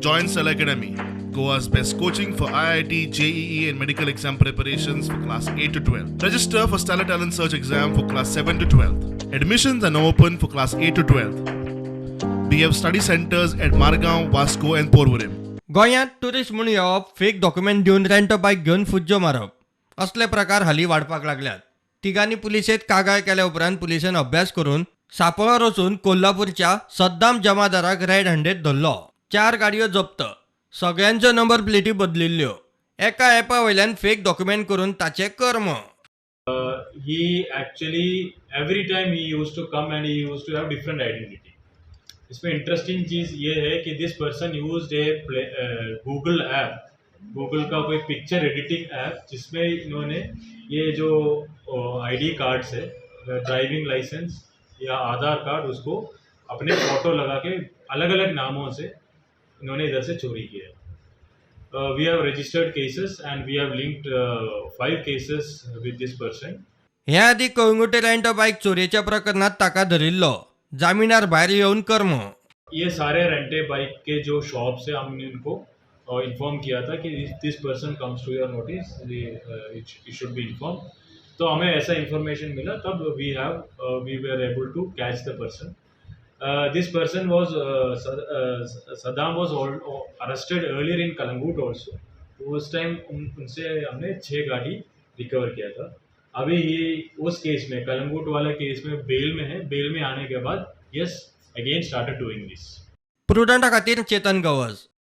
Join Stellar Academy, Goa's best coaching for IIT, JEE, and medical exam preparations for class 8 to 12. Register for Stellar Talent Search exam for class 7 to 12. Admissions are now open for class 8 to 12. We have study centers at Margao, Vasco, and Porvorim. गोंयांत tourist म्हूण येवप, fake document दिवन rent बायक घेवन फुज्जो मारप असले प्रकार हालीं वाडपाक लागल्यात. तिगांनी पुलिशेंत कागाळ केल्या उपरांत पुलिशेन अभ्यास करून सांपळो रचून कोल्हापूरच्या सद्दाम जमादाराक रेड हँडेड धरलो. चार गाडयो जप्त. सगळ्यांच्यो नंबर प्लेटी बदलिल्ल्यो. एका एपा वयल्यान फेक डॉक्युमेंट करून ताचें कर्म. He actually, every time he used to come and he used to have different identity. इसमें इंटरेस्टिंग चीज़ ये है कि this person used a Google app, Google का कोई पिक्चर एडिटिंग ऐप, जिसमें इन्होंने ये जो आईडी कार्ड्स है, ड्राइविंग लाइसेंस या आधार कार्ड, उसको अपने फोटो लगा के अलग अलग नामों से इन्होंने इधर से चोरी किया है. We have registered cases and we have linked five cases with this person. हे आदीं कळंगूटे रेंट बायक चोरयेच्या प्रकरणात ताका धरिल्लो. जामिनार भायर येवन कर्म. ये सारे रेंटे बाइक के जो शॉप्स है, हमने इनको इन्फॉर्म किया था कि this person comes to your notice, it should be inform. तो हमें ऐसा इन्फॉर्मेशन मिला, तब we were able to catch the person. This person was, Saddam was arrested earlier in Calangute also. उस टाइम उनसे हमने छः गाड़ी रिकवर किया था. अभी ये उस केस में, कलंगूट वाले केस में बेल में है. बेल में आने के बाद, yes, again started doing this. प्रुडंटा खातीर चेतन गवस.